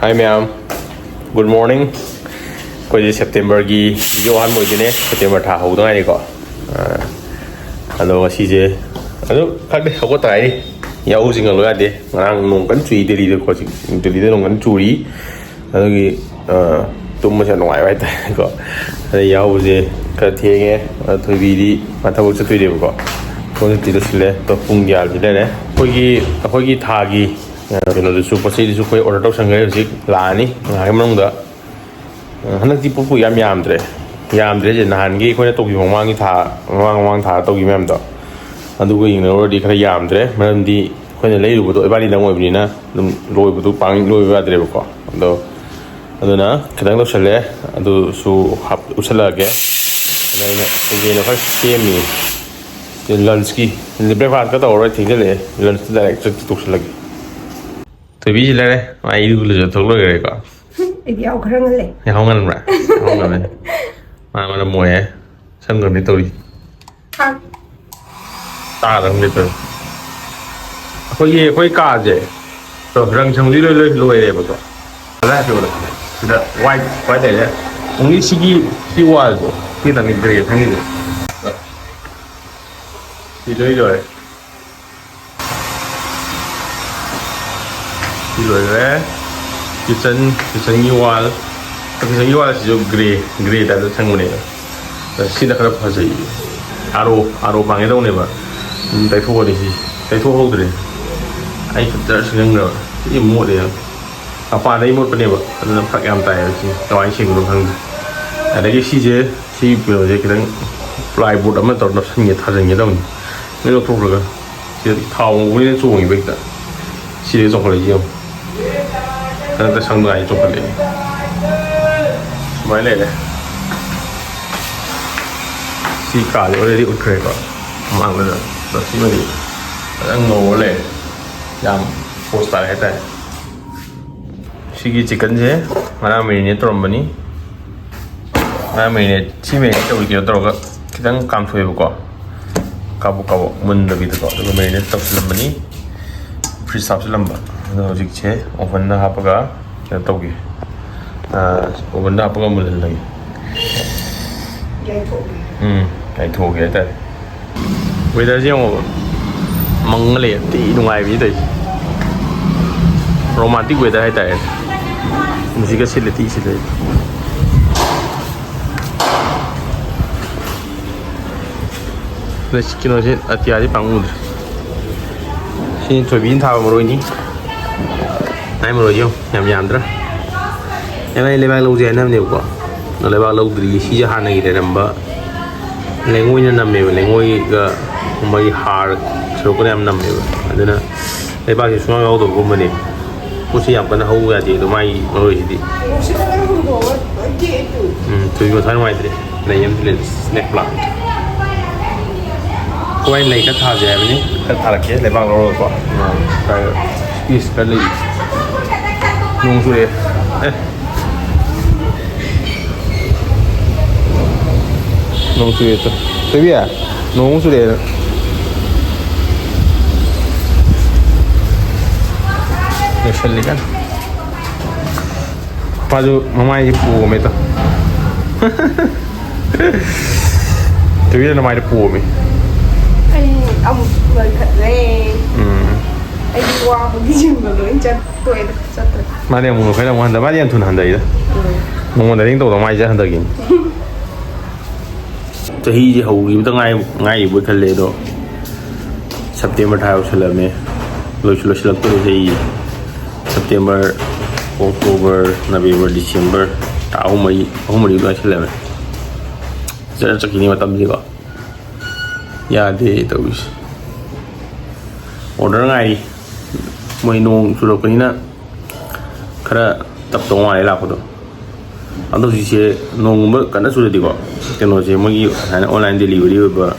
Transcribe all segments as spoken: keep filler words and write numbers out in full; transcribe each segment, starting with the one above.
ꯍꯥꯏ ꯃꯌꯥꯝ, good morning. ꯑꯩꯈꯣꯏꯁꯦ ꯁꯦꯞꯇꯦꯝꯕꯔꯒꯤ ꯚꯤꯗꯤꯑꯣ ꯑꯍꯥꯟꯕ ꯑꯣꯏꯗꯣꯏꯅꯦ꯫ ꯁꯦꯞꯇꯦꯝꯕꯔ ꯊꯥ ꯍꯧꯗ ꯉꯥꯏꯔꯤꯀꯣ꯫ ꯑꯥ, ꯑꯗꯣ ꯉꯁꯤꯁꯦ ꯑꯗꯨ ꯈꯪꯗꯦ, ꯍꯧꯒꯠꯇ ꯉꯥꯏꯔꯤ꯫ ꯌꯥꯍꯧꯁꯤ ꯉꯜꯂꯣ ꯌꯥꯗꯦ꯫ ꯉꯔꯥꯡ ꯅꯣꯡ ꯀꯟꯅ ꯆꯨꯏ ꯗꯦꯜꯂꯤꯗ꯫ ꯍꯧꯖꯤꯛ ꯗꯦꯜꯂꯤꯗ ꯅꯣꯡ ꯀꯟꯅ ꯆꯨꯔꯤ꯫ ꯑꯗꯨꯒꯤ, ꯑꯥ, ꯇꯨꯝꯕꯁꯦ ꯌꯥꯝ ꯅꯨꯡꯉꯥꯏꯕ ꯍꯥꯏꯇꯥꯔꯦꯀꯣ꯫ ꯑꯗꯩ ꯌꯥꯍꯧꯁꯦ ꯈꯔ ꯊꯦꯡꯉꯦ꯫ ꯑꯗꯣ ꯊꯣꯏꯕꯤꯗꯤ ꯃꯥ ꯊꯕꯛ ꯆꯠꯇꯣꯏꯅꯦꯕꯀꯣ꯫ ꯊꯕꯛ ꯆꯠꯇꯣꯏ ꯂꯣꯏꯁꯤꯜꯂꯦ꯫ ꯑꯗꯣ ꯄꯨꯡ ꯀꯌꯥꯗꯤ ꯂꯩꯔꯦ? ꯑꯩꯈꯣꯏꯒꯤ, ꯑꯩꯈꯣꯏꯒꯤ ꯊꯥꯒꯤ, ꯑꯥ, ꯀꯩꯅꯣꯗꯨꯁꯨ, ꯄꯣꯠ ꯆꯩꯗꯨꯁꯨ ꯑꯩꯈꯣꯏ ꯑꯣꯔꯗꯔ ꯇꯧꯁꯟꯈ꯭ꯔꯦ꯫ ꯍꯧꯖꯤꯛ ꯂꯥꯛꯑꯅꯤ ꯉꯥꯏꯍꯥꯛꯀꯤ ꯃꯅꯨꯡꯗ꯫ ꯑꯥ, ꯍꯟꯗꯛꯇꯤ ꯄꯣꯠꯄꯨ ꯌꯥꯝ ꯌꯥꯝꯗ꯭ꯔꯦ꯫ ꯌꯥꯝꯗ꯭ꯔꯦ ꯍꯥꯏꯁꯦ, ꯅꯍꯥꯟꯒꯤ ꯑꯩꯈꯣꯏꯅ ꯇꯧꯈꯤꯕ ꯃꯃꯥꯡꯒꯤ ꯊꯥ, ꯃꯃꯥꯡ, ꯃꯃꯥꯡ ꯊꯥꯗ ꯇꯧꯈꯤꯕ ꯃꯌꯥꯝꯗꯣ, ꯑꯗꯨꯒ ꯌꯦꯡꯅꯔꯨꯔꯗꯤ ꯈꯔ ꯌꯥꯝꯗ꯭ꯔꯦ꯫ ꯃꯔꯝꯗꯤ ꯑꯩꯈꯣꯏꯅ ꯂꯩꯔꯨꯕꯗꯣ ꯏꯕꯥꯅꯤꯗꯪ ꯑꯣꯏꯕꯅꯤꯅ ꯑꯗꯨꯝ ꯂꯣꯏꯕꯗꯣ ꯄꯥꯡ ꯂꯣꯏꯕ ꯌꯥꯗ꯭ꯔꯦꯕꯀꯣ꯫ ꯑꯗꯣ ꯑꯗꯨꯅ ꯈꯤꯇꯪ ꯂꯧꯁꯜꯂꯦ꯫ ꯑꯗꯨꯁꯨ ꯍꯥꯞ-, ꯎꯠꯁꯜꯂꯛꯑꯒꯦ꯫ ꯑꯗ ꯑꯩꯅ ꯀꯩꯀꯩꯅꯣ ꯈꯔ ꯁꯦꯝꯃꯤ꯫ ꯂꯟꯁꯀꯤ, ꯕ꯭ꯔꯦꯛꯐꯥꯁꯀ ꯇꯧꯔꯔꯣꯏ, ꯊꯦꯡꯖꯤꯜꯂꯛꯑꯦ꯫ ꯂꯟꯁꯇ ꯗꯥꯏꯔꯦꯛ ꯆꯠ ꯇꯧꯁꯜꯂꯒꯦ꯫ ꯊꯣꯏꯕꯤꯁꯤ ꯂꯩꯔꯦ, ꯃꯥ ꯏꯔꯨ ꯂꯨꯖ ꯊꯣꯛ ꯂꯣꯏꯈ꯭ꯔꯦꯀꯣ꯫ ꯑꯩꯗꯤ ꯌꯥꯍꯧ ꯈꯔ ꯉꯜꯂꯦ꯫ ꯌꯥꯍꯧ ꯉꯟꯕ꯭ꯔꯥ? ꯌꯥꯍꯧ ꯉꯜꯂꯦ꯫ ꯃꯥ ꯃꯔꯝ ꯃꯣꯛꯑꯦ꯫ ꯁꯝ ꯀꯛꯅꯤ ꯇꯧꯔꯤ꯫ ꯍꯥ? ꯇꯥꯗꯕꯅꯤ ꯇꯧꯔꯤ꯫ ꯑꯩꯈꯣꯏꯒꯤ, ꯑꯩꯈꯣꯏ ꯀꯥꯁꯦ ꯔꯪ ꯁꯪꯕꯗꯤ ꯂꯣꯏ, ꯂꯣꯏ ꯂꯣꯏꯔꯦꯕꯀꯣ꯫ ꯀꯗꯥꯏ ꯍꯥꯏꯕꯗ ꯁꯤꯗ ꯋꯥꯏꯠ, ꯋꯥꯏꯠ ꯂꯩꯔꯦ꯫ ꯑꯣꯡꯂꯤ ꯁꯤꯒꯤ, ꯁꯤ ꯋꯥꯜꯁꯦ ꯁꯤ ꯈꯤꯇꯪꯗꯤ ꯒ꯭ꯔꯦ ꯁꯪꯉꯤꯁꯦ꯫ ꯁꯤ ꯂꯣꯏ ꯂꯣꯏꯔꯦ꯫ ꯁꯤ ꯂꯣꯏꯈ꯭ꯔꯦ꯫ ꯀꯤꯠꯆꯟ, ꯀꯤꯠꯆꯟꯒꯤ ꯋꯥꯜ, ꯀꯤꯠꯆꯟꯒꯤ ꯋꯥꯜꯁꯤꯁꯨ ꯒ꯭ꯔꯦ, ꯒ꯭ꯔꯦ ꯇꯥꯏꯞꯇ ꯁꯪꯕꯅꯦꯕ꯫ ꯑꯗ ꯁꯤꯅ ꯈꯔ ꯐꯖꯩ꯫ ꯑꯥꯔꯣ, ꯑꯥꯔꯣ ꯄꯥꯡꯒꯦ ꯇꯧꯅꯦꯕ꯫ ꯑꯗꯨꯝ ꯇꯩꯊꯣꯛꯑꯅꯤ ꯁꯤ꯫ ꯇꯩꯊꯣꯛꯍꯧꯗ꯭ꯔꯦ꯫ ꯑꯩ ꯐꯖꯅ ꯁꯤꯖꯤꯟꯈ꯭ꯔꯕ꯫ ꯁꯤ ꯃꯣꯠꯂꯦ ꯌꯥꯝ꯫ ꯃꯄꯥꯟꯗꯩ ꯃꯣꯠꯄꯅꯦꯕ꯫ ꯑꯗꯨꯅ ꯐꯔꯛ ꯌꯥꯝ ꯇꯥꯏꯌꯦꯕ ꯁꯤ꯫ ꯀꯃꯥꯏꯅ ꯁꯦꯡꯗꯣꯏꯅꯣ ꯈꯪꯗꯦ꯫ ꯑꯗꯒꯤ ꯁꯤꯁꯦ, ꯁꯤ ꯀꯩꯅꯣꯁꯦ ꯈꯤꯇꯪ ꯄ꯭ꯂꯥꯏꯕꯣꯔꯗ ꯑꯃ ꯇꯧꯔ ꯅꯞꯁꯟꯒꯦ, ꯊꯥꯖꯤꯟꯒꯦ ꯇꯧꯅꯤ꯫ ꯂꯣꯏ ꯂꯧꯊꯣꯛꯈ꯭ꯔꯒ꯫ ꯁꯤꯗ ꯊꯥꯎ ꯉꯧꯕꯅꯤꯅ ꯆꯣꯡꯉꯤꯕ ꯍꯦꯛꯇ꯫ ꯁꯤꯗꯒꯤ ꯆꯣꯡꯈꯠꯂꯛꯏꯁꯦ ꯌꯦꯡꯉꯨ꯫ ꯍꯟꯗꯛꯇ ꯁꯪꯗꯉꯥꯏ ꯆꯣꯡꯈꯠꯂꯛꯑꯦ꯫ ꯁꯨꯃꯥꯏꯅ ꯂꯩꯔꯦ꯫ ꯁꯤ ꯀꯥꯁꯦ already ꯎꯠꯈ꯭ꯔꯦꯀꯣ꯫ ꯃꯃꯥꯡꯗ꯫ ꯑꯗꯣ ꯁꯤꯃꯗꯤ ꯐꯖꯅ ꯉꯧꯔ ꯂꯩꯔꯦ꯫ ꯌꯥꯝ ꯄꯣꯁ ꯇꯥꯔꯦ ꯍꯥꯏꯇꯥꯔꯦ꯫ ꯁꯤꯒꯤ ꯆꯤꯛꯀꯟꯁꯦ ꯉꯔꯥꯡ ꯃꯦꯔꯤꯅꯦꯠ ꯇꯧꯔꯝꯕꯅꯤ꯫ ꯉꯔꯥꯡ ꯃꯦꯔꯤꯅꯦꯠ, ꯁꯤ ꯃꯦꯔꯤꯅꯦꯠ ꯇꯧꯔꯤꯁꯦ ꯀꯩꯅꯣ ꯇꯧꯔꯒ ꯈꯤꯇꯪ ꯀꯥꯝꯊꯣꯛꯑꯦꯕꯀꯣ꯫ ꯀꯥꯕꯣꯛ ꯀꯥꯕꯣꯛ ꯃꯨꯟꯗꯕꯤꯗꯀꯣ꯫ ꯑꯗꯨꯒ ꯃꯦꯔꯤꯅꯦꯠ ꯇꯧꯁꯤꯜꯂꯝꯕꯅꯤ꯫ ꯐ꯭ꯔꯤꯖ ꯍꯥꯞꯆꯤꯜꯂꯝꯕ꯫ ꯑꯗꯣ ꯍꯧꯖꯤꯛꯁꯦ ꯑꯣꯚꯟꯗ ꯍꯥꯞꯄꯒ ꯀꯩꯅꯣ ꯇꯧꯒꯦ, ꯑꯣꯚꯟꯗ ꯍꯥꯞꯄꯒ ꯃꯨꯜꯍꯜꯂꯒꯦ꯫ ꯌꯥꯏꯊꯣꯛꯑꯒꯦ꯫ ꯎꯝ, ꯀꯥꯏꯊꯣꯛꯑꯒꯦ ꯍꯥꯏꯇꯥꯔꯦ꯫ ꯋꯦꯗꯔꯁꯦ ꯌꯦꯡꯉꯣꯕ, ꯃꯪꯉ ꯂꯩ꯫ ꯊꯤ ꯅꯨꯡꯉꯥꯏꯕꯤꯅꯤ ꯇꯧꯔꯤꯁꯦ꯫ ꯔꯣꯃꯥꯟꯇꯤꯛ ꯋꯦꯗꯔ ꯍꯥꯏꯇꯥꯔꯦ꯫ ꯅꯨꯡꯁꯤꯠꯀ ꯁꯤꯠꯂꯦ, ꯊꯤ ꯁꯤꯠꯂꯦ꯫ ꯑꯗ ꯀꯩꯅꯣꯁꯦ, ꯑꯇꯤꯌꯥꯁꯦ ꯄꯥꯡ ꯎꯗ꯭ꯔꯦ꯫ ꯁꯤ ꯊꯣꯏꯕꯤꯅ ꯊꯥꯕ ꯃꯔꯣꯏꯅꯤ꯫ ꯃꯥꯏ ꯃꯔꯣꯏꯁꯦ ꯌꯦꯡꯉꯨ, ꯌꯥꯝ ꯌꯥꯝꯗ꯭ꯔꯥ? ꯌꯥꯝ, ꯑꯩ ꯂꯩꯕꯥꯛ ꯂꯧꯁꯦ ꯍꯥꯏꯅꯕꯅꯦꯕꯀꯣ, ꯑꯗꯣ ꯂꯩꯕꯥꯛ ꯂꯧꯗ꯭ꯔꯤ꯫ ꯁꯤꯁꯦ ꯍꯥꯟꯅꯒꯤ ꯂꯩꯔꯝꯕ ꯂꯩꯉꯣꯏꯅ ꯅꯝꯃꯦꯕ, ꯂꯩꯉꯣꯏꯒ ꯃꯣꯏꯒꯤ ꯍꯥꯔ ꯁꯔꯨꯛꯀꯅ ꯌꯥꯝ ꯅꯝꯃꯦꯕ, ꯑꯗꯨꯅ ꯂꯩꯕꯥꯛꯁꯤ ꯁꯨꯡꯌꯥꯎ ꯌꯥꯎꯗꯕꯒꯨꯝꯕꯅꯦ꯫ ꯄꯣꯠꯁꯤ ꯌꯥꯝ ꯀꯟꯅ ꯍꯧꯕ ꯌꯥꯗꯦ ꯑꯗꯣ ꯃꯥꯒꯤ ꯃꯔꯣꯏꯁꯤꯗꯤ꯫ ꯅꯨꯡꯁꯤꯠꯅ ꯂꯣꯏ ꯍꯨꯝꯗꯣꯛꯑꯒ ꯂꯣꯏ ꯇꯦꯛꯑꯦ ꯇꯨ꯫ ꯎꯝ, ꯊꯣꯏꯕꯤ ꯃꯊꯥ ꯅꯨꯡꯉꯥꯏꯇ꯭ꯔꯦ꯫ ꯂꯩ ꯑꯃꯗꯤ ꯂꯩ, ꯁ꯭ꯅꯦꯛ ꯄ꯭ꯂꯥꯟ꯫ ꯑꯩꯈꯣꯏ ꯂꯩ ꯈꯔ ꯊꯥꯁꯦ ꯍꯥꯏꯕꯅꯤ, ꯈꯔ ꯊꯥꯔꯛꯀꯦ ꯂꯩꯕꯥꯛ ꯂꯧꯔꯒꯀꯣ꯫ ꯄꯤꯁ ꯈꯔ ꯂꯩ꯫ ꯅꯣꯡ ꯆꯨꯔꯦ꯫ ꯑꯦ꯫ ꯅꯣꯡ ꯆꯨꯔꯦ ꯇꯨ꯫ ꯊꯣꯏꯕꯤ, ꯅꯣꯡ ꯆꯨꯔꯦ꯫ ꯂꯣꯏꯁꯜꯂꯤ ꯀꯟꯅ꯫ ꯃꯥꯁꯨ ꯃꯃꯥꯏꯁꯦ ꯄꯣꯝꯃꯦ ꯇꯨ꯫ ꯊꯣꯏꯕꯤꯅ ꯅꯃꯥꯏꯗ ꯄꯣꯝꯃꯦ꯫ ꯑꯩ ꯑꯃꯨꯛ ꯅꯣꯏꯈꯠꯂꯦ꯫ ꯎꯝ꯫ ꯑꯩꯗꯤ ꯋꯥꯕꯒꯤ ꯖꯤꯝꯒ ꯂꯣꯏ ꯆꯠꯇꯣꯛꯑꯦꯗ, ꯆꯠꯇ꯭ꯔꯦ꯫ ꯃꯥꯗꯤ ꯑꯃꯨꯛ ꯅꯣꯏꯈꯠꯂꯦ ꯑꯃꯨꯛ ꯍꯟꯊ-, ꯃꯥꯗꯤ ꯌꯥꯝ ꯊꯨꯅ ꯍꯟꯊꯩꯗ꯫ ꯅꯣꯡꯃꯗ ꯔꯤꯡ ꯇꯧꯗꯧ ꯃꯥꯏꯁꯦ ꯍꯟꯊꯈꯤꯕꯅꯤ꯫ ꯆꯍꯤꯁꯦ ꯍꯧꯈꯤꯕꯗ ꯉꯥꯏ-, ꯉꯥꯏꯔꯤꯕꯣꯏ ꯈꯜꯂꯦ ꯑꯗꯣ꯫ ꯁꯦꯞꯇꯦꯝꯕꯔ ꯊꯥ ꯌꯧꯁꯜꯂꯝꯃꯦ꯫ ꯂꯣꯏꯁꯨ ꯂꯣꯏꯁꯤꯜꯂꯛꯇꯣꯔꯦ ꯆꯍꯤ꯫ ꯁꯦꯞꯇꯦꯝꯕꯔ, ꯑꯣꯛꯇꯣꯕꯔ, ꯅꯕꯦꯝꯕꯔ, ꯗꯤꯁꯦꯝꯕꯔ, ꯊꯥ ꯑꯍꯨꯝ ꯃꯔꯤ, ꯑꯍꯨꯝ ꯃꯔꯤ ꯉꯥꯏꯁꯜꯂꯝꯃꯦ꯫ ꯖꯔ ꯆꯠꯈꯤꯅꯤ ꯃꯇꯝꯁꯤꯀꯣ꯫ ꯌꯥꯗꯦ ꯇꯧꯔꯤꯁꯦ꯫ ꯑꯣꯔꯗꯔ ꯉꯥꯏꯔꯤ꯫ ꯃꯣꯏ ꯅꯣꯡ ꯆꯨꯔꯛꯄꯅꯤꯅ ꯈꯔ ꯇꯞꯇꯧ ꯃꯥꯜꯂꯦ ꯂꯥꯛꯄꯗꯣ꯫ ꯑꯗꯣ ꯍꯧꯖꯤꯛꯁꯦ ꯅꯣꯡꯒꯨꯝꯕ ꯀꯟꯅ ꯆꯨꯔꯗꯤꯀꯣ, ꯀꯩꯅꯣꯁꯦ ꯃꯣꯏꯒꯤ ꯍꯥꯏꯅ online delivery ꯑꯣꯏꯕ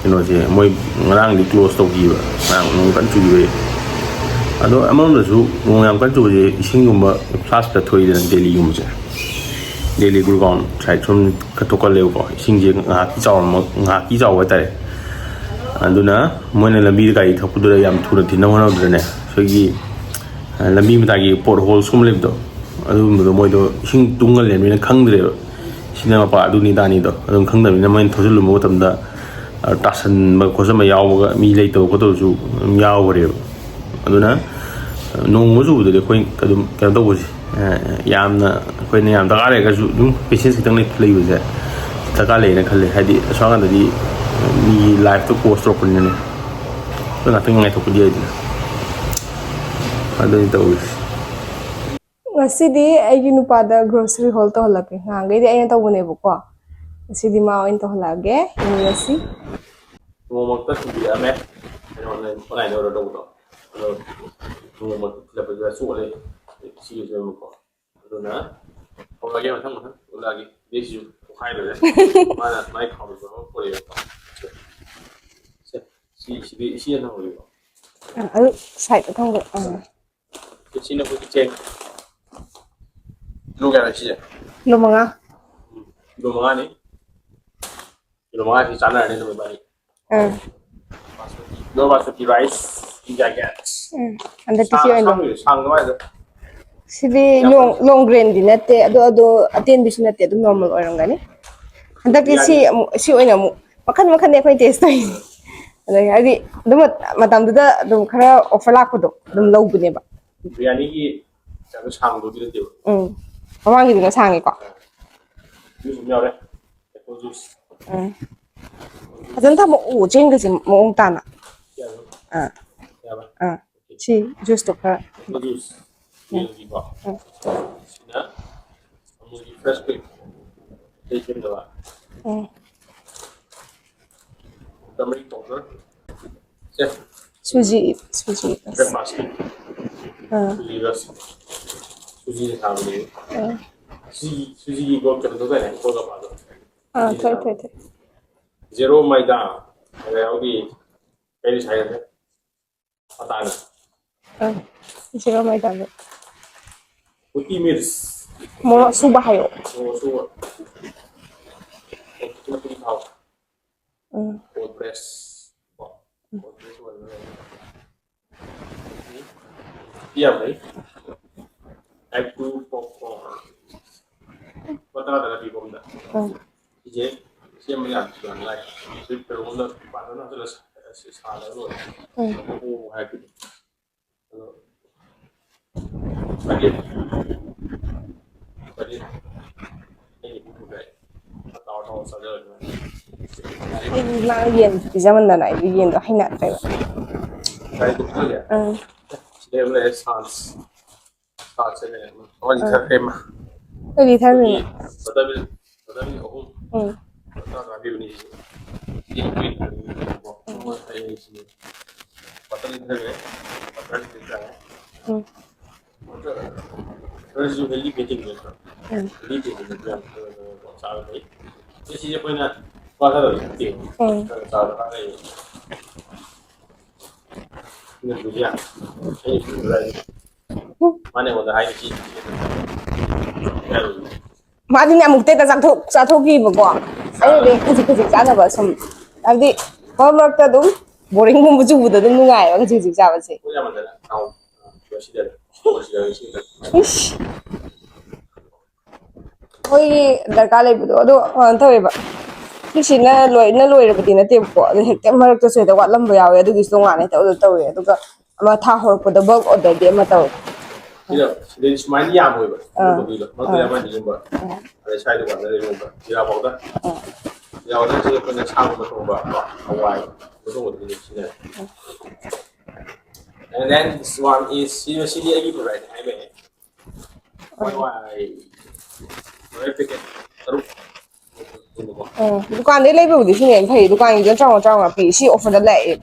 ꯀꯩꯅꯣꯁꯦ ꯃꯣꯏ ꯉꯔꯥꯡꯗꯤ close ꯇꯧꯈꯤꯕ, ꯉꯔꯥꯡ ꯅꯣꯡ ꯀꯟꯅ ꯆꯨꯈꯤꯕꯒꯤ꯫ ꯑꯗꯣ ꯑꯃꯔꯣꯝꯗꯁꯨ ꯅꯣꯡ ꯌꯥꯝ ꯀꯟꯅ ꯆꯨꯕꯁꯦ ꯏꯁꯤꯡꯒꯨꯝꯕ floods ꯊꯣꯛꯏꯗꯅ ꯗꯦꯜꯂꯤꯒꯨꯝꯕꯁꯦ, ꯗꯦꯜꯂꯤ ꯒꯨꯔꯒꯥꯎꯟ side ꯁꯨꯝ ꯈꯔ ꯊꯣꯛꯀꯜꯂꯦꯕꯀꯣ, ꯏꯁꯤꯡꯁꯦ ꯉꯥꯏꯍꯥꯛꯀꯤ ꯆꯥꯎꯔꯝꯃ-, ꯉꯥꯏꯍꯥꯛꯀꯤ ꯆꯥꯎꯕ ꯍꯥꯏꯇꯥꯔꯦ꯫ ꯑꯗꯨꯅ ꯃꯣꯏꯅ ꯂꯝꯕꯤꯗ ꯒꯥꯔꯤ ꯊꯧꯕꯗꯨꯗ ꯌꯥꯝ ꯊꯨꯅ ꯊꯤꯟꯅꯕ ꯍꯣꯠꯅꯕꯗꯨꯗꯅꯦ, ꯑꯩꯈꯣꯏꯒꯤ ꯂꯝꯕꯤ ꯃꯇꯥꯏꯒꯤ ꯄꯣꯠ ꯍꯣꯜꯁꯀꯨꯝꯕ ꯂꯩꯕꯗꯣ, ꯑꯗꯨꯒꯨꯝꯕꯗꯣ ꯃꯣꯏꯗꯣ ꯏꯁꯤꯡ ꯇꯨꯡꯉ ꯂꯩꯔꯕꯅꯤꯅ ꯈꯪꯗ꯭ꯔꯦꯕ꯫ ꯁꯤꯅ ꯃꯄꯥ ꯑꯗꯨꯅꯤ ꯑꯗꯥꯅꯤꯗꯣ ꯑꯗꯨꯝ ꯈꯪꯗꯕꯅꯤꯅ, ꯃꯣꯏꯅ ꯊꯧꯖꯤꯜꯂꯨꯕ ꯃꯇꯝꯗ, ꯑ, ꯇꯥꯁꯟꯕ ꯈꯣꯠꯆꯟꯕ ꯌꯥꯎꯕꯒ, ꯃꯤ ꯂꯩꯇꯕ ꯈꯣꯠꯇꯕꯁꯨ ꯑꯗꯨꯝ ꯌꯥꯎꯈ꯭ꯔꯦꯕ꯫ ꯑꯗꯨꯅ, ꯑ, ꯅꯣꯡꯒꯨꯝꯕ ꯆꯨꯕꯗꯗꯤ ꯑꯩꯈꯣꯏ ꯑꯗꯨꯝ ꯀꯩꯅꯣ ꯇꯧꯕꯁꯦ, ꯑ, ꯌꯥꯝꯅ ꯑꯩꯈꯣꯏꯅ ꯌꯥꯝ ꯗꯔꯀꯥꯔ ꯂꯩꯔꯒꯁꯨ ꯑꯗꯨꯝ patience ꯈꯤꯇꯪ ꯂꯩ-, ꯂꯩꯕꯁꯦ ꯗꯔꯀꯥꯔ ꯂꯩꯌꯦꯅ ꯈꯜꯂꯦ꯫ ꯍꯥꯏꯗꯤ ꯑꯁꯣꯝ ꯅꯥꯀꯟꯗꯗꯤ ꯃꯤꯒꯤ life ꯇꯣ close ꯇꯧꯔꯛꯄꯅꯤꯅꯅꯦ, ꯑꯩꯈꯣꯏ ꯉꯥꯛꯇꯪ ꯉꯥꯏꯊꯣꯛꯄꯗꯤ ꯌꯥꯏꯗꯅ꯫ ꯑꯗꯨꯅꯤ ꯇꯧꯔꯤꯁꯦ꯫ ꯉꯁꯤꯗꯤ ꯑꯩꯒꯤ ꯅꯨꯄꯥꯗ grocery haul ꯇꯧꯍꯜꯂꯛꯀꯦ꯫ ꯉꯍꯥꯟꯈꯩꯗꯤ ꯑꯩꯅ ꯇꯧꯕꯅꯦꯕꯀꯣ, ꯉꯁꯤꯗꯤ ꯃꯥ ꯑꯣꯏꯅ ꯇꯧꯍꯜꯂꯛꯑꯒꯦ꯫ ꯌꯦꯡꯉꯁꯤ꯫ ꯅꯣꯡꯃꯛꯇ ꯊꯤꯟꯕꯤꯔꯛꯑꯝꯃꯦ꯫ ꯀꯩꯅꯣ, online order ꯇꯧꯕꯗꯣ꯫ ꯑꯗꯣ ꯅꯣꯡꯃ ꯊꯤꯜꯂꯛꯄꯁꯤꯗ ꯆꯣꯠꯂꯦ꯫ ꯁꯤꯒꯤꯁꯨ ꯑꯃꯨꯛꯀꯣ꯫ ꯑꯗꯨꯅ ꯍꯧꯔꯛꯑꯒꯦ, ꯃꯊꯪ ꯃꯊꯪ ꯎꯠꯂꯛꯑꯒꯦ꯫ ꯕꯦꯒꯁꯤꯁꯨ ꯄꯣꯛꯈꯥꯏꯗꯣꯔꯦ꯫ ꯃꯥꯅ ꯃꯥꯏ ꯈꯥꯎꯗꯁꯨ ꯑꯃ ꯄꯨꯔꯛꯑꯦꯕꯀꯣ꯫ ꯁꯦ, ꯁꯤ, ꯁꯤꯗꯤ ꯏꯁꯤꯡ ꯊꯝꯃꯒꯦꯀꯣ꯫ ꯑ, ꯑꯗꯨ side ꯊꯝꯒ꯭ꯔꯣ꯫ ꯑ꯫ ꯁꯤ, ꯁꯤꯅ ꯑꯩꯈꯣꯏꯒꯤ ꯆꯦꯡ꯫ ꯀꯤꯂꯣ ꯀꯌꯥꯅꯣ ꯁꯤꯁꯦ? ꯀꯤꯂꯣ ꯃꯉꯥ꯫ ꯎꯝ, ꯀꯤꯂꯣ ꯃꯉꯥꯅꯤ꯫ ꯀꯤꯂꯣ ꯃꯉꯥꯁꯤ ꯆꯥꯅꯔꯅꯤ ꯑꯗꯨꯝ ꯏꯕꯥꯅꯤ꯫ ꯑꯥ꯫ Basmati, pure basmati rice, India gas. ꯎꯝ꯫ ꯍꯟꯗꯛꯇꯤ ꯁꯤ ꯁꯥꯡ-, ꯑꯣꯏꯅ ꯂꯧ-, ꯑꯁꯥꯡꯕꯤꯗꯣ, ꯁꯥꯡꯗꯕ ꯍꯥꯏꯗꯣ꯫ ꯁꯤꯗꯤ ꯌꯥꯝ long, ꯀꯟꯅ long grain ꯗꯤ ꯅꯠꯇꯦ, ꯑꯗꯣ, ꯑꯗꯣ ꯑꯇꯦꯟꯕꯤꯁꯨ ꯅꯠꯇꯦ, ꯑꯗꯨꯝ normal ꯑꯣꯏꯔꯝꯒꯅꯤ꯫ ꯍꯟꯗꯛꯇꯤ ꯁꯤ ꯕꯤꯔꯌꯥꯅꯤ꯫ ꯑꯃꯨꯛ, ꯁꯤ ꯑꯣꯏꯅ ꯑꯃꯨꯛ ꯃꯈꯟ ꯃꯈꯟꯅꯦ ꯑꯩꯈꯣꯏ taste ꯇꯧꯔꯤꯁꯦ꯫ ꯑꯗꯒꯤ ꯍꯥꯏꯗꯤ ꯑꯗꯨꯝ ꯃꯇꯝꯗꯨꯗ ꯑꯗꯨꯝ ꯈꯔ offer ꯂꯥꯛꯄꯗꯣ ꯑꯗꯨꯝ ꯂꯧꯕꯅꯦꯕ꯫ ꯕꯤꯔꯌꯥꯅꯤꯒꯤ ꯀꯩꯅꯣ ꯁꯥꯡꯕꯗꯨꯗꯤ ꯅꯠꯇꯦꯕ꯫ ꯎꯝ꯫ ꯃꯃꯥꯡꯒꯤꯗꯨꯅ ꯁꯥꯡꯉꯦꯀꯣ꯫ Juice ꯑꯃ ꯌꯥꯎꯔꯦ꯫ Apple juice꯫ ꯎꯝ꯫ ꯐꯖꯅ ꯊꯝꯃꯛꯑꯣ, ꯆꯦꯡꯒꯁꯦ ꯃꯑꯣꯡ ꯇꯥꯅ꯫ ꯌꯥꯔꯦ꯫ ꯑꯥ꯫ ꯌꯥꯔꯕ? ꯑꯥ꯫ ꯁꯤ juice ꯇꯣ ꯈꯔ꯫ Apple juice꯫ ꯎꯝ꯫ ꯌꯦꯟꯒꯤꯀꯣ꯫ ꯎꯝ꯫ ꯁꯤꯅ ꯑꯃꯨꯜꯒꯤ fresh cream꯫ ꯑꯇꯩ ꯁꯦꯝꯗꯕ꯫ ꯎꯝ꯫ Turmeric powder꯫ ꯁꯦ꯫ ꯁꯨꯖꯤ, ꯁꯨꯖꯤ꯫ Breakfast ꯀꯤ꯫ ꯑꯥ꯫ ꯁꯨꯖꯤ rusk꯫ ꯁꯨꯖꯤꯅ ꯁꯥꯕꯅꯦ꯫ ꯑꯥ꯫ ꯁꯨꯖꯤ, ꯁꯨꯖꯤꯒꯤ ꯒꯣꯜ ꯀꯩꯅꯣ ꯇꯧꯗꯥꯏꯅꯦ? ꯒꯣꯜ ꯒꯞꯄꯥꯗꯣ꯫ ꯑꯥ, ꯊꯣꯛꯑꯦ, ꯊꯣꯛꯑꯦ, ꯊꯣꯛꯑꯦ꯫ Zero ꯃꯥꯏꯗꯥ꯫ ꯑꯗ ꯌꯥꯎꯗꯤ ꯀꯩ ꯁꯥꯏ ꯍꯥꯏꯒꯦ? ꯑꯇꯥꯅ꯫ ꯑꯥ, zero ꯃꯥꯏꯗꯥꯗ꯫ ꯎꯇꯤ ꯃꯤꯔꯆ꯫ ꯃꯣꯔꯣꯛ ꯑꯁꯨꯕ ꯍꯥꯏꯌꯣ꯫ ꯃꯣꯔꯣꯛ ꯑꯁꯨꯕ꯫ ꯃꯇꯨꯝ ꯃꯇꯨꯝ ꯊꯥꯎ꯫ ꯎꯝ꯫ Cold press꯫ ꯀꯣ꯫ Cold press ꯑꯣꯏꯔꯒ ꯂꯩꯔꯦ꯫ ꯎꯇꯤ ꯌꯥꯝ ꯂꯩ꯫ Type two powder꯫ ꯇꯔꯥ ꯇꯔꯥ ꯄꯤꯕ ꯑꯝꯗ꯫ ꯎꯝ꯫ ꯁꯤꯁꯦ ꯁꯦꯝꯕ ꯌꯥꯝ ꯌꯥꯝ ꯂꯥꯏ꯫ ꯁꯤ ꯀꯩꯅꯣꯝꯗ ꯄꯥꯟꯗꯝ ꯅꯠꯇꯅ ꯁꯥ-, ꯁꯥ-, ꯁꯥꯔꯒ ꯂꯣꯏꯔꯦ꯫ ꯎꯝ꯫ ꯑꯗꯨꯕꯨ ꯍꯥꯏꯕꯗꯤ꯫ ꯑꯗꯣ ꯐꯗꯤ-, ꯐꯗꯤ-, ꯑꯩꯒꯤ ꯄꯨꯛ ꯄꯨꯒꯥꯏ꯫ Tower tower ꯆꯥꯖꯔꯒꯦ꯫ ꯑꯩꯗꯤ ꯃꯥ ꯌꯦꯟ ꯄꯤꯖꯃꯟꯗꯅ ꯑꯩꯗꯤ ꯌꯦꯟꯗꯣ ꯍꯩꯅꯗ꯭ꯔꯦꯕ꯫ ꯀꯥꯏꯗ ꯄꯨꯒꯦ? ꯑꯪ꯫ ꯁꯤꯗ ꯂꯩꯔꯦ ꯁꯥꯁ꯫ ꯁꯥꯁꯦ ꯂꯩꯔꯦ꯫ ꯑꯣ, ꯑꯪ꯫ ꯂꯤꯊꯔ ꯈꯔ ꯌꯥꯝ꯫ ꯑꯩꯈꯣꯏ ꯂꯤꯊꯔꯃꯤꯅꯦ꯫ ꯑꯩꯈꯣꯏꯒꯤ ꯕꯇꯔ ꯃꯤꯜꯛ, ꯕꯇꯔ ꯃꯤꯜꯛ ꯑꯍꯨꯝ꯫ ꯎꯝ꯫ ꯂꯨꯄꯥ ꯇꯔꯥ ꯄꯤꯕꯅꯤ ꯁꯤꯁꯦ꯫ ꯁꯤ ꯄꯤꯕꯅꯤ꯫ ꯎꯝ꯫ ꯃꯣꯏ ꯍꯌꯦꯡ ꯁꯤꯅꯦ꯫ ꯕꯇꯔ ꯂꯤꯊꯔ ꯂꯩꯔꯦ꯫ ꯕꯇꯔ ꯂꯤꯊꯔ ꯆꯥꯔꯦ꯫ ꯎꯝ꯫ ꯈꯔꯁꯨ healthy ꯐꯦꯠꯇꯤꯡ ꯅꯠꯇ꯭ꯔꯣ? ꯎꯝ꯫ Healthy ꯐꯦꯠꯇꯤꯡ ꯌꯥꯝ ꯆꯥꯕ ꯐꯩ꯫ ꯑꯗꯣ ꯁꯤꯁꯦ ꯑꯩꯈꯣꯏꯅ ꯄꯥꯊꯗꯕ ꯅꯠꯇꯦ꯫ ꯎꯝ꯫ ꯈꯔ ꯆꯥꯕꯗ ꯀꯥꯟꯅꯩꯌꯦ꯫ ꯑꯗꯨꯅ ꯕꯨꯖꯤꯌꯥ꯫ ꯑꯩꯅ ꯁꯨꯝ ꯍꯥꯏꯔꯗꯤ꯫ ꯃꯥꯅ ꯑꯩꯉꯣꯟꯗ ꯍꯥꯏꯔꯤꯁꯤ꯫ ꯃꯥꯗꯤꯅꯦ ꯑꯃꯨꯛꯇ ꯍꯦꯛꯇ ꯆꯥꯊꯣꯛ-, ꯆꯥꯊꯣꯛꯈꯤꯕꯀꯣ꯫ ꯑꯩꯅꯗꯤ ꯈꯖꯤꯛ ꯈꯖꯤꯛ ꯆꯥꯅꯕ ꯁꯨꯝ, ꯍꯥꯏꯕꯗꯤ ꯃꯔꯛ ꯃꯔꯛꯇ ꯑꯗꯨꯝ boring ꯒꯨꯝꯕ ꯆꯨꯕꯗꯣ ꯑꯗꯨꯝ ꯅꯨꯡꯉꯥꯏꯌꯦꯕ ꯈꯖꯤꯛ ꯈꯖꯤꯛ ꯆꯥꯕꯁꯦ꯫ ꯄꯣꯠ ꯌꯥꯝꯃꯟꯗꯅ ꯊꯥꯎ ꯂꯣꯏꯁꯤꯜꯂꯦ꯫ ꯂꯣꯏꯁꯤꯜꯂꯦ, ꯂꯣꯏꯁꯤꯜꯂꯦ꯫ ꯏꯁ꯫ ꯑꯩꯈꯣꯏꯒꯤ ꯗꯔꯀꯥꯔ ꯂꯩꯕꯗꯣ꯫ ꯑꯗꯣ ꯀꯩꯅꯣ ꯇꯧꯋꯦꯕ, ꯁꯤꯁꯤꯅ ꯂꯣꯏꯅ ꯂꯣꯏꯔꯕꯗꯤ ꯅꯠꯇꯦꯕꯀꯣ, ꯑꯗꯣ ꯍꯦꯛꯇ ꯃꯔꯛꯇꯁꯨ ꯍꯦꯛꯇ ꯋꯥꯠꯂꯝꯕ ꯌꯥꯎꯋꯦ, ꯑꯗꯨꯒꯤꯁꯨ ꯇꯣꯉꯥꯟꯅ ꯍꯦꯛꯇ order ꯇꯧꯋꯦ꯫ ꯑꯗꯨꯒ ꯑꯃ ꯊꯥ ꯍꯧꯔꯛꯄꯗ bulk order ꯗꯤ ꯑꯃ ꯇꯧꯋꯦ꯫ ꯁꯤꯗ, ꯁꯤꯗꯩ ꯁꯨꯃꯥꯏꯅ ꯌꯥꯝꯃꯣꯏꯕ꯫ ꯑꯥ꯫ ꯑꯗꯨꯒꯨꯝꯕꯗꯨꯗ ꯃꯔꯛꯇ ꯑꯥ꯫ ꯌꯥꯝ ꯑꯅꯤꯒꯨꯝꯕ꯫ ꯑꯥ꯫ ꯑꯗꯩ ꯁ꯭ꯋꯥꯏꯗ order ꯂꯩꯕ ꯖꯤꯔꯥ powder꯫ ꯑꯥ꯫ ꯖꯤꯔꯥ powder ꯁꯤꯗ ꯑꯩꯈꯣꯏꯅ ꯁꯥꯒꯨꯝꯕ ꯊꯣꯡꯕ, ꯀꯣ, ꯍꯋꯥꯏ, ꯑꯗꯨꯒꯨꯝꯕꯗꯨꯗꯤ ꯁꯤꯖꯤꯟꯅꯩ꯫ ꯑꯥ꯫ And then this one is, ꯁꯤ, ꯁꯤꯗꯤ ꯑꯩꯒꯤ favourite ꯅꯦ ꯍꯥꯏꯕ ꯌꯥꯏ꯫ ꯍꯣꯏ, ꯍꯣꯏ꯫ ꯍꯣꯏ, packet ꯇꯔꯨꯛ꯫ ꯎꯝ, ꯗꯨꯀꯥꯟꯗꯩ ꯂꯩꯕꯕꯨꯗꯤ ꯁꯤꯅ ꯍꯦꯟꯅ ꯐꯩ, ꯗꯨꯀꯥꯟꯒꯤꯗꯨꯅ ꯆꯥꯝꯃꯉꯥ ꯆꯥꯝꯃꯉꯥ ꯄꯤ, ꯁꯤ offer ꯗ ꯂꯥꯛꯑꯦ꯫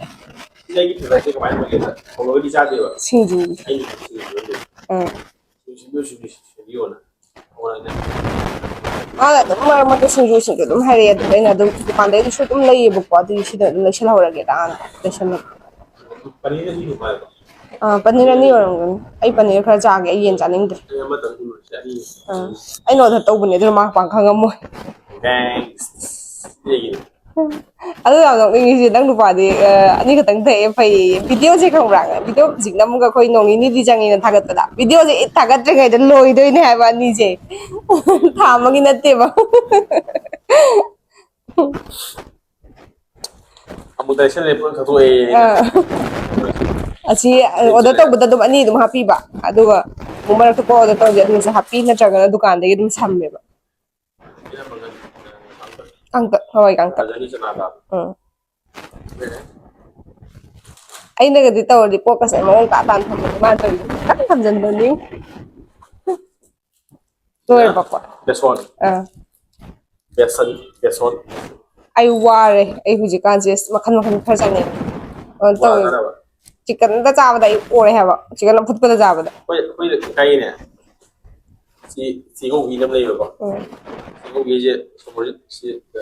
ꯁꯤꯗꯒꯤ favourite ꯁꯦ ꯀꯃꯥꯏꯅ ꯑꯣꯏꯒꯦꯗ? ꯍꯧꯔꯒꯗꯤ ꯆꯥꯗꯦꯕ꯫ ꯁꯤꯡꯖꯨ꯫ ꯑꯩꯅ ꯁꯤꯡꯖꯨ ꯑꯣꯏꯅ ꯇꯧ-, ꯎꯝ꯫ ꯁꯤꯡꯖꯨ, ꯁꯤꯡꯖꯨ, ꯁꯤꯡꯖꯨ ꯌꯣꯟꯅ꯫ ꯍꯣꯏ, ꯑꯩꯅ ꯃꯥꯅ ꯑꯗꯨꯝ ꯃꯔꯛ ꯃꯔꯛꯇ ꯁꯤꯡꯖꯨ, ꯁꯤꯡꯖꯨ ꯑꯗꯨꯝ ꯍꯥꯏꯔꯛꯑꯦ, ꯑꯗꯨꯗ ꯑꯩꯅ ꯑꯗꯨꯝ ꯗꯨꯀꯥꯟꯗꯩꯗꯨꯁꯨ ꯑꯗꯨꯝ ꯂꯩꯌꯦꯕꯀꯣ, ꯑꯗꯨꯒꯤ ꯁꯤꯗ ꯑꯗꯨꯝ ꯂꯩꯁꯜꯍꯧꯔꯒꯦꯗꯥꯅ ꯂꯩꯁꯜꯂꯕ꯫ ꯄꯅꯤꯔ ꯑꯅꯤ ꯑꯗꯨꯝ ꯍꯥꯏꯕ? ꯑꯥ, ꯄꯅꯤꯔ ꯑꯅꯤ ꯑꯣꯏꯔꯝꯒꯅꯤ꯫ ꯑꯩ ꯄꯅꯤꯔ ꯈꯔ ꯆꯥꯒꯦ, ꯑꯩ ꯌꯦꯟ ꯆꯥꯅꯤꯡꯗ꯭ꯔꯦ꯫ ꯑꯩ ꯑꯃꯇꯪ ꯄꯨꯔꯁꯦ, ꯑꯅꯤ꯫ ꯑꯥ꯫ ꯑꯩꯅ order ꯇꯧꯕꯅꯦ, ꯑꯗꯨꯅ ꯃꯥ ꯄꯥꯛ ꯈꯪꯉꯝꯃꯣꯏ꯫ Thanks꯫ ꯁꯤꯗꯒꯤ꯫ ꯑꯗꯨ ꯌꯥꯝ ꯅꯣꯛꯅꯤꯡꯉꯤꯁꯦ, ꯅꯪ ꯅꯨꯄꯥꯗꯤ ꯑ, ꯑꯅꯤꯈꯛꯇꯪ ꯊꯛꯑꯦ ꯐꯩꯌꯦ꯫ ꯚꯤꯗꯤꯑꯣꯁꯦ ꯈꯪꯕ꯭ꯔꯥ? ꯚꯤꯗꯤꯑꯣ ꯍꯧꯖꯤꯛ ꯅꯝꯃꯒ ꯑꯩꯈꯣꯏ ꯅꯣꯡ ꯅꯤꯅꯤꯗꯤ ꯆꯪꯉꯦꯅ ꯊꯥꯒꯠꯄꯗ, ꯚꯤꯗꯤꯑꯣꯁꯦ ꯍꯦꯛ ꯊꯥꯒꯠꯇ꯭ꯔꯤꯉꯩꯗ ꯂꯣꯏꯗꯣꯏꯅꯦ ꯍꯥꯏꯕ ꯑꯅꯤꯁꯦ꯫ ꯊꯥ ꯑꯃꯒꯤ ꯅꯠꯇꯦꯕ꯫ ꯑꯃꯨꯛ ꯇꯥꯏꯁꯟ ꯂꯩ ꯄꯨꯡ ꯊꯥꯗꯣꯛꯑꯦ꯫ ꯑꯥ꯫ ꯑꯁꯤ ꯑꯣꯔꯗꯔ ꯇꯧꯕꯗ ꯑꯗꯨꯝ ꯑꯅꯤ ꯑꯗꯨꯝ ꯍꯥꯞꯄꯤꯕ, ꯑꯗꯨꯒ ꯑꯃꯨꯛ ꯃꯔꯛꯇ ꯄꯣꯛ ꯑꯣꯔꯗꯔ ꯇꯧꯔꯗꯤ ꯑꯗꯨꯝꯁꯨ ꯍꯥꯞꯄꯤ, ꯅꯠꯇ꯭ꯔꯒꯅ ꯗꯨꯀꯥꯟꯗꯒꯤ ꯑꯗꯨꯝ ꯁꯝꯃꯦꯕ꯫ ꯀꯥꯡꯇꯛ, ꯍꯋꯥꯏ ꯀꯥꯡꯇꯛ꯫ ꯎꯝ꯫ ꯑꯩꯅꯒꯗꯤ ꯇꯧꯔꯗꯤ ꯄꯣꯛꯀꯁꯦ ꯃꯑꯣꯡ ꯇꯥ ꯇꯥꯅ ꯊꯝꯕꯅꯤ, ꯃꯥꯅ ꯇꯧꯔꯤꯗꯣ ꯈꯤꯇꯪ ꯊꯝꯖꯟꯕꯅꯤ꯫ ꯂꯣꯏꯔꯕꯀꯣ? ꯕꯦꯁꯣꯟ꯫ ꯑꯥ꯫ ꯕꯦꯁꯟ, ꯕꯦꯁꯣꯟ꯫ ꯑꯩ ꯋꯥꯔꯦ꯫ ꯑꯩ ꯍꯧꯖꯤꯛꯀꯥꯟꯁꯦ ꯃꯈꯜ ꯃꯈꯜ ꯈꯔ ꯆꯥꯅꯤꯡꯉꯦ꯫ ꯀꯩꯅꯣ ꯇꯧꯋꯦ꯫ ꯋꯥꯔꯕ? ꯆꯤꯛꯀꯟꯗ ꯆꯥꯕꯗ ꯑꯩ ꯑꯣꯔꯦ ꯍꯥꯏꯕ꯫ ꯆꯤꯛꯀꯟ ꯑꯐꯨꯠꯄꯗ ꯆꯥꯕꯗ꯫ ꯑꯩꯈꯣꯏ, ꯑꯩꯈꯣꯏ ꯂꯩꯀꯥꯏꯒꯤꯅꯦ꯫ ꯁꯤ ꯆꯦꯡꯒꯧꯕꯤ ꯑꯃ ꯂꯩꯕꯀꯣ꯫ ꯎꯝ꯫ ꯆꯦꯡꯒꯧꯕꯤꯁꯦ ꯁꯣꯃꯣꯔꯖꯤꯠ ꯁꯤ, ꯑ,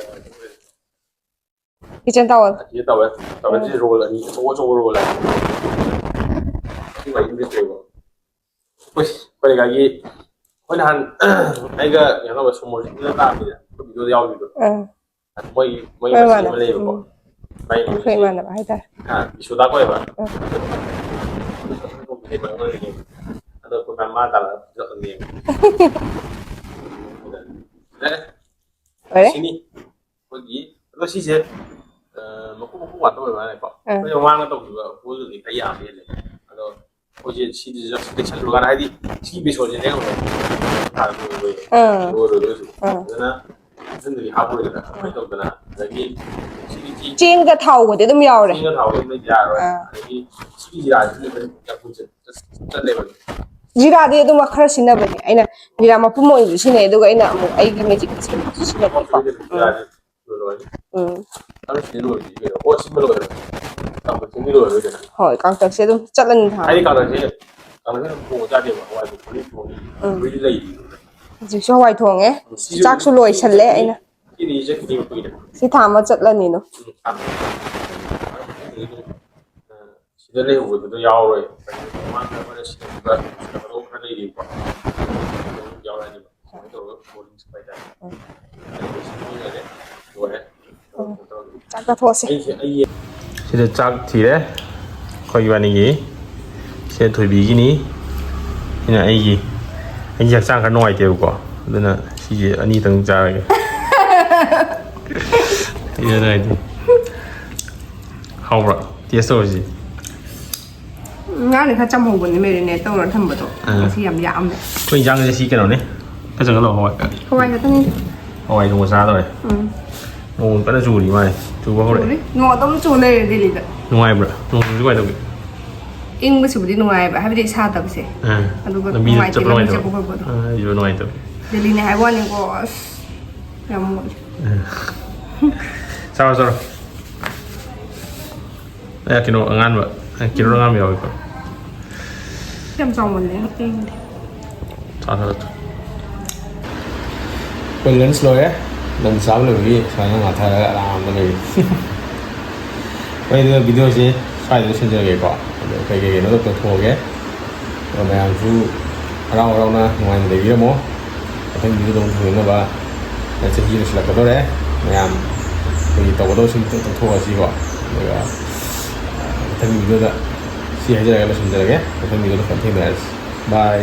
ꯀꯤꯆꯟ ꯇꯥꯋꯜ꯫ ꯑꯁꯤꯗ ꯇꯧꯋꯦ꯫ ꯇꯧꯋꯦ꯫ ꯎꯝ꯫ ꯁꯤ ꯔꯣꯜ ꯑꯅꯤ, ꯑꯆꯧ ꯑꯆꯧꯕ ꯔꯣꯜ ꯑꯅꯤ꯫ ꯁꯤ ꯋꯥꯔꯤ ꯑꯃ ꯂꯩꯇ꯭ꯔꯦꯕ꯫ ꯑꯩꯈꯣꯏ, ꯑꯩꯈꯣꯏ ꯂꯩꯀꯥꯏꯒꯤ, ꯑꯩꯈꯣꯏ ꯅꯍꯥꯟ ꯑꯩꯒ ꯀꯩꯅꯣ ꯇꯧꯕ ꯁꯣꯃꯣꯔꯖꯤꯠꯀꯤꯗ ꯇꯥꯕꯅꯦ꯫ ꯑꯩꯈꯣꯏ ꯚꯤꯗꯤꯑꯣꯗ ꯌꯥꯎꯕꯤꯗꯣ꯫ ꯑꯥ꯫ ꯃꯣꯏ, ꯃꯣꯏꯒꯤ ꯑꯩꯈꯣꯏ ꯃꯆꯦ ꯑꯃ ꯏꯃꯥꯟꯅꯕ꯫ ꯂꯩꯌꯦꯕꯀꯣ꯫ ꯎꯝ꯫ ꯃꯥꯏ ꯑꯩꯈꯣꯏ ꯃꯆꯦ-, ꯏꯃꯥꯟꯅꯕ ꯍꯥꯏꯇꯥꯔꯦ꯫ ꯑꯥ, ꯕꯤꯁꯨꯗꯥ ꯀꯧꯋꯦꯕ꯫ ꯑꯥ꯫ ꯑꯗꯣ ꯑꯩꯈꯣꯏ ꯃꯥ ꯇꯥꯂꯛꯑꯒ ꯄꯤꯔꯛꯄꯅꯦꯕ꯫ ꯑꯦ? ꯂꯣꯏꯔꯦ? ꯁꯤꯅꯤ꯫ ꯑꯩꯈꯣꯏꯒꯤ, ꯑꯗꯣ ꯁꯤꯁꯦ, ꯑ, ꯃꯀꯨ ꯃꯀꯨ ꯉꯥꯛꯇ ꯑꯣꯏꯕ ꯃꯥꯜꯂꯦꯀꯣ꯫ ꯑꯥ꯫ ꯑꯩꯈꯣꯏ ꯃꯃꯥꯡꯗ ꯇꯧꯈꯤꯕ ꯄꯣꯠꯇꯨꯗꯤ ꯈꯔ ꯌꯥꯝꯕ ꯍꯦꯜꯂꯦ꯫ ꯑꯗꯣ ꯑꯩꯈꯣꯏꯁꯦ ꯁꯤꯗꯁꯨ ꯂꯩꯁꯜꯂꯨꯔꯀꯥꯟꯗ, ꯍꯥꯏꯗꯤ ꯁꯤꯒꯤ ꯕꯦꯁꯣꯟꯁꯦ ꯂꯩꯍꯧꯔꯦ꯫ ꯑꯥ꯫ ꯂꯣꯏꯔꯣꯏ, ꯂꯣꯏꯔꯣꯏ꯫ ꯑꯥ꯫ ꯑꯗꯨꯅ ꯃꯊꯪꯗꯗꯤ ꯍꯥꯞꯄꯔꯣꯏꯗꯅ, ꯑꯗꯨꯃꯥꯏꯅ ꯇꯧꯗꯅ꯫ ꯑꯗꯒꯤ ꯁꯤꯒꯤ ꯆꯦꯡꯒ ꯊꯥꯎꯒꯗꯤ ꯑꯗꯨꯝ ꯌꯥꯎꯔꯦ꯫ ꯆꯦꯡꯒ ꯊꯥꯎꯒꯗꯤ ꯑꯗꯨꯝ ꯌꯥꯔꯣꯏ꯫ ꯑꯥ꯫ ꯑꯗꯒꯤ ꯁꯤꯒꯤ ꯖꯤꯔꯥꯁꯤꯗꯤ ꯑꯗꯨꯝ ꯌꯥꯝ ꯊꯨꯅ ꯆꯠ-, ꯆꯠ-, ꯆꯠꯂꯦꯕ꯫ ꯖꯤꯔꯥꯗꯤ ꯑꯗꯨꯝ ꯈꯔ ꯁꯤꯖꯤꯟꯅꯕꯅꯦ꯫ ꯑꯩꯅ ꯖꯤꯔꯥ ꯃꯄꯨꯝ ꯑꯣꯏꯅꯁꯨ ꯁꯤꯖꯤꯟꯅꯩ, ꯑꯗꯨꯒ ꯑꯩꯅ ꯑꯃꯨꯛ ꯑꯩꯒꯤ ꯃꯦꯖꯤꯛ ꯁꯤꯖꯤꯟꯅꯕꯀꯣ꯫ ꯎꯝ꯫ ꯖꯤꯔꯥꯁꯦ ꯂꯣꯏꯔꯦ꯫ ꯎꯝ꯫ ꯑꯗꯨ ꯁꯤꯗꯤ ꯂꯣꯏꯗ꯭ꯔꯤ ꯀꯩꯅꯣ꯫ ꯑꯣ, ꯁꯤꯃ ꯂꯣꯏꯔꯦ꯫ ꯀꯥꯡꯇꯛꯁꯤꯗꯤ ꯂꯣꯏꯔꯣꯏꯗꯅ꯫ ꯍꯣꯏ, ꯀꯥꯡꯇꯛꯁꯦ ꯑꯗꯨꯝ ꯆꯠꯂꯅꯤ ꯊꯥ꯫ ꯑꯩꯗꯤ ꯀꯥꯡꯇꯛꯁꯦ, ꯀꯥꯡꯇꯛꯁꯦ ꯑꯗꯨꯝ ꯊꯣꯡꯉ ꯆꯥꯗꯦꯕ, ꯍꯋꯥꯏꯗꯤ ꯐꯨꯠꯂ ꯊꯣꯡꯉꯤ꯫ ꯎꯝ꯫ ꯐꯨꯠꯂꯗꯤ ꯂꯩꯔꯤ꯫ ꯍꯧꯖꯤꯛꯁꯨ ꯍꯋꯥꯏ ꯊꯣꯡꯉꯦ꯫ ꯎꯝ, ꯁꯤꯁꯨ ꯆꯥꯛꯁꯨ ꯑꯗꯨꯝ ꯂꯣꯏꯁꯜꯂꯦ ꯆꯠꯈꯤꯅꯤ꯫ ꯑꯩꯅ꯫ ꯁꯤꯗꯤ ꯆꯠꯈꯤꯅꯤ ꯀꯨꯏꯅ꯫ ꯁꯤ ꯊꯥ ꯑꯃ ꯆꯠꯂꯅꯤ ꯑꯗꯨꯝ꯫ ꯎꯝ, ꯊꯥ ꯑꯃ꯫ ꯑꯗꯨꯝ, ꯑ, ꯁꯤꯗ ꯂꯩꯍꯧꯕꯗꯨꯗ ꯌꯥꯎꯔꯣꯏ꯫ ꯃꯃꯥꯡꯗ ꯑꯩꯈꯣꯏꯅ ꯁꯤꯖꯤꯟꯅꯕ, ꯁꯤꯖꯤꯟꯅꯕꯗꯣ ꯈꯔ ꯂꯩꯔꯤꯕꯀꯣ꯫ ꯑꯗꯨꯝ ꯌꯥꯎꯔꯛꯑꯅꯤꯕ꯫ ꯁꯨꯃꯥꯏꯅ ꯇꯧꯔꯒ ꯐꯣꯜꯗꯤꯡ ꯍꯥꯏꯇꯥꯔꯦ꯫ ꯎꯝ꯫ ꯑꯗꯨꯒ ꯁꯤ ꯂꯣꯏꯔꯦ꯫ ꯂꯣꯏꯔꯦ꯫ ꯎꯝ꯫ ꯆꯥꯊꯣꯛꯑꯁꯦ꯫ ꯁꯤꯗ ꯆꯥꯛ ꯊꯤꯔꯦ ꯑꯩꯈꯣꯏ ꯏꯕꯥꯅꯤꯒꯤ꯫ ꯁꯤꯅ ꯊꯣꯏꯕꯤꯒꯤꯅꯤ꯫ ꯁꯤꯅ ꯑꯩꯒꯤ꯫ ꯑꯩꯒꯤ ꯍꯛꯆꯥꯡ ꯈꯔ ꯅꯨꯡꯉꯥꯏꯇꯦꯕꯀꯣ, ꯑꯗꯨꯅ ꯁꯤꯁꯦ ꯑꯅꯤꯇꯪ ꯆꯥꯔꯒꯦ꯫ ꯁꯤꯁꯦ ꯅꯨꯡꯉꯥꯏꯇꯦ꯫ ꯍꯥꯎꯕ꯭ꯔꯥ? ꯇꯦꯁ ꯇꯧꯔꯁꯤ꯫ ꯉꯥꯅꯤ ꯈꯔ ꯆꯝꯍꯧꯕꯅꯤ ꯃꯦꯔꯤꯅꯦꯠ ꯇꯧꯔ ꯊꯝꯕꯗꯣ꯫ ꯑꯥ꯫ ꯉꯁꯤ ꯌꯥꯝ ꯌꯥꯝꯃꯦ꯫ ꯑꯩꯈꯣꯏ ꯏꯟꯖꯥꯡꯁꯦ ꯁꯤ ꯀꯩꯅꯣꯅꯦ꯫ ꯐꯖꯅ ꯂꯧ ꯍꯋꯥꯏ꯫ ꯍꯋꯥꯏ ꯈꯛꯇꯅꯤ꯫ ꯍꯋꯥꯏ ꯊꯣꯡꯕ ꯆꯥꯗꯧꯔꯦ꯫ ꯎꯝ꯫ ꯅꯣꯡ ꯀꯟꯅ ꯆꯨꯔꯤ ꯃꯥꯜꯂꯦ꯫ ꯆꯨꯕ ꯍꯧꯔꯛꯑꯦ꯫ ꯆꯨꯔꯤ꯫ ꯅꯣꯡ ꯑꯗꯨꯝ ꯆꯨ ꯂꯩꯔꯦ ꯗꯦꯜꯂꯤꯗ꯫ ꯅꯨꯡꯉꯥꯏꯕ꯭ꯔꯥ? ꯅꯣꯡ ꯆꯨꯕꯁꯦ ꯀꯃꯥꯏꯅ ꯇꯧꯒꯦ? ꯏꯪꯕꯁꯤꯕꯨꯗꯤ ꯅꯨꯡꯉꯥꯏꯕ, ꯍꯥꯏꯕꯗꯤ ꯁꯥꯗꯕꯁꯦ꯫ ꯑꯥ꯫ ꯑꯗꯨꯒ ꯂꯝꯕꯤꯗ ꯅꯨꯡꯉꯥꯏꯇꯦ, ꯆꯠꯄ ꯂꯝꯕꯤ ꯅꯨꯡꯉꯥꯏꯇꯕ꯫ ꯆꯠꯄ ꯈꯣꯠꯄꯗꯣ꯫ ꯑꯥ, ꯑꯩꯁꯨ ꯅꯨꯡꯉꯥꯏꯇꯕ꯫ ꯗꯦꯜꯂꯤꯅꯦ ꯍꯥꯏꯕ ꯋꯥꯅꯤꯀꯣ, ꯑꯁ, ꯌꯥꯝ ꯃꯣꯠꯂꯤ꯫ ꯆꯥꯔꯣ, ꯆꯥꯔꯣ꯫ ꯑꯦ, ꯀꯩꯅꯣ ꯑꯉꯥꯟꯕ꯫ ꯑꯦ, ꯀꯦꯔꯣꯠ ꯑꯉꯥꯟꯕ ꯌꯥꯎꯏꯀꯣ꯫ ꯌꯥꯝ ꯆꯥꯎꯃꯜꯂꯦ, ꯌꯦꯡꯗꯦ꯫ ꯆꯥ, ꯆꯥ, ꯆꯥ꯫ ꯑꯩꯈꯣꯏ ꯂꯟꯁ ꯂꯣꯏꯔꯦ꯫ ꯂꯟꯁ ꯆꯥꯕ ꯂꯣꯏꯕꯒꯤ ꯁꯨꯃꯥꯏꯅ ꯉꯥꯊꯔꯒ ꯑꯔꯥꯝꯗ ꯂꯩꯔꯤ꯫ ꯍꯣꯏ, ꯑꯗꯨꯅ ꯚꯤꯗꯤꯑꯣꯁꯦ ꯁ꯭ꯋꯥꯏꯗ ꯂꯣꯏꯁꯤꯟꯖꯔꯒꯦꯀꯣ꯫ ꯑꯗꯣ ꯀꯩ ꯀꯩ ꯀꯩꯅꯣ ꯇꯧꯊꯣꯛꯑꯒꯦ꯫ ꯑꯗꯣ ꯃꯌꯥꯝꯁꯨ ꯍꯔꯥꯎ ꯍꯔꯥꯎꯅ ꯅꯨꯡꯉꯥꯏꯅ ꯂꯩꯕꯤꯔꯝꯃꯣ꯫ ꯃꯊꯪ ꯚꯤꯗꯤꯑꯣꯗ ꯑꯃꯨꯛ ꯊꯦꯡꯅꯅꯕ꯫ ꯆꯍꯤ ꯂꯣꯏꯁꯤꯜꯂꯛꯀꯗꯧꯔꯦ꯫ ꯃꯌꯥꯝ ꯑꯩꯈꯣꯏꯒꯤ ꯇꯧꯒꯗꯧꯕꯁꯤꯡ ꯑꯝꯇ ꯇꯧꯊꯣꯛꯑꯁꯤꯀꯣ꯫ ꯑꯗꯨꯒ, ꯑ, ꯃꯊꯪ ꯚꯤꯗꯤꯑꯣꯗ ꯁꯤ ꯍꯥꯏꯖꯔꯒ ꯂꯣꯏꯁꯤꯟꯖꯔꯒꯦ꯫ ꯃꯊꯪ ꯚꯤꯗꯤꯑꯣꯗ ꯐꯖꯅ ꯊꯦꯡꯅꯔꯁꯤ꯫ ꯕꯥꯏ꯫